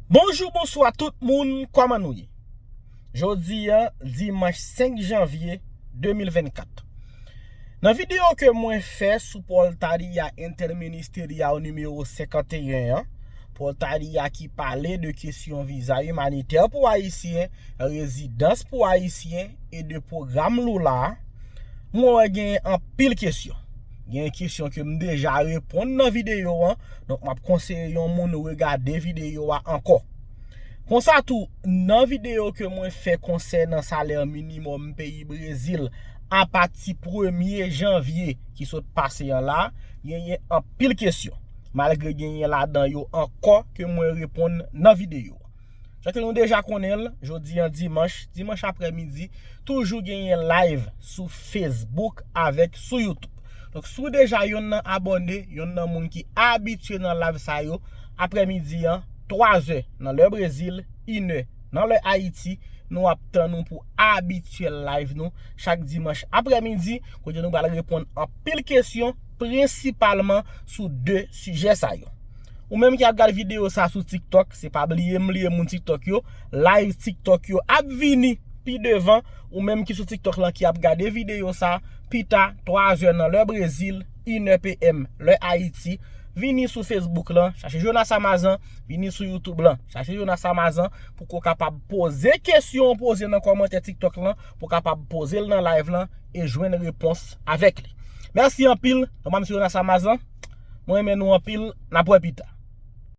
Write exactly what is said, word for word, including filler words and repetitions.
Bonjou, bonswa tout moun, kòman nou ye? Jodi a, dimanch senk janvye de mil vennkat. Nan videyo ke mwen fè sou Portaria Interministerial nimewo senkanteyen an, Portaria ki pale de kesyon viza imanitè pou Ayisyen, rezidans pou Ayisyen e de pwogram Lula a, mwen wè gen anpil kesyon. Gen kesyon ke m deja reponn nan videyo an, donk m ap konseye yon moun regade videyo a ankò. Konsa tou, nan videyo ke mwen fè konsènan salè minimòm peyi Brezil apati premye janvye ki sot pase an la, genyen anpil kesyon, malgre genyen ladan yo ankò ke mwen reponn nan videyo. Jan ke nou deja konnen l, jodi an dimanch, dimanch aprèmidi, toujou genyen live sou Facebook avèk sou YouTube. Donk, si w deja yonn nan abòne, yonn nan moun ki abitye nan live sa yo, aprèmidi an, twazè nan lè Brezil, inè nan lè Ayiti, nou ap tann nou pou abityèl live nou chak dimanch aprèmidi, kote nou pral reponn anpil kesyon, prensipalman sou de sijè sa yo. Ou menm ki ap gade videyo sa sou TikTok, se pa bliye m bliye moun TikTok yo, live TikTok yo ap vini pi devan. Ou menm ki sou TikTok lan ki ap gade videyo sa, pita twazè nan lè Brezil, inè PM lè Ayiti, vini sou Facebook lan, chache Jonas Amazan, vini sou YouTube lan, chache Jonas Amazan, pou ko kapab poze kesyon w poze nan kòmantè TikTok lan, pou kapab poze l nan live lan e jwenn repons avèk li. Mèsi anpil, non pa m se Jonas Amazan, mwen renmen nou anpil, n ap wè pita.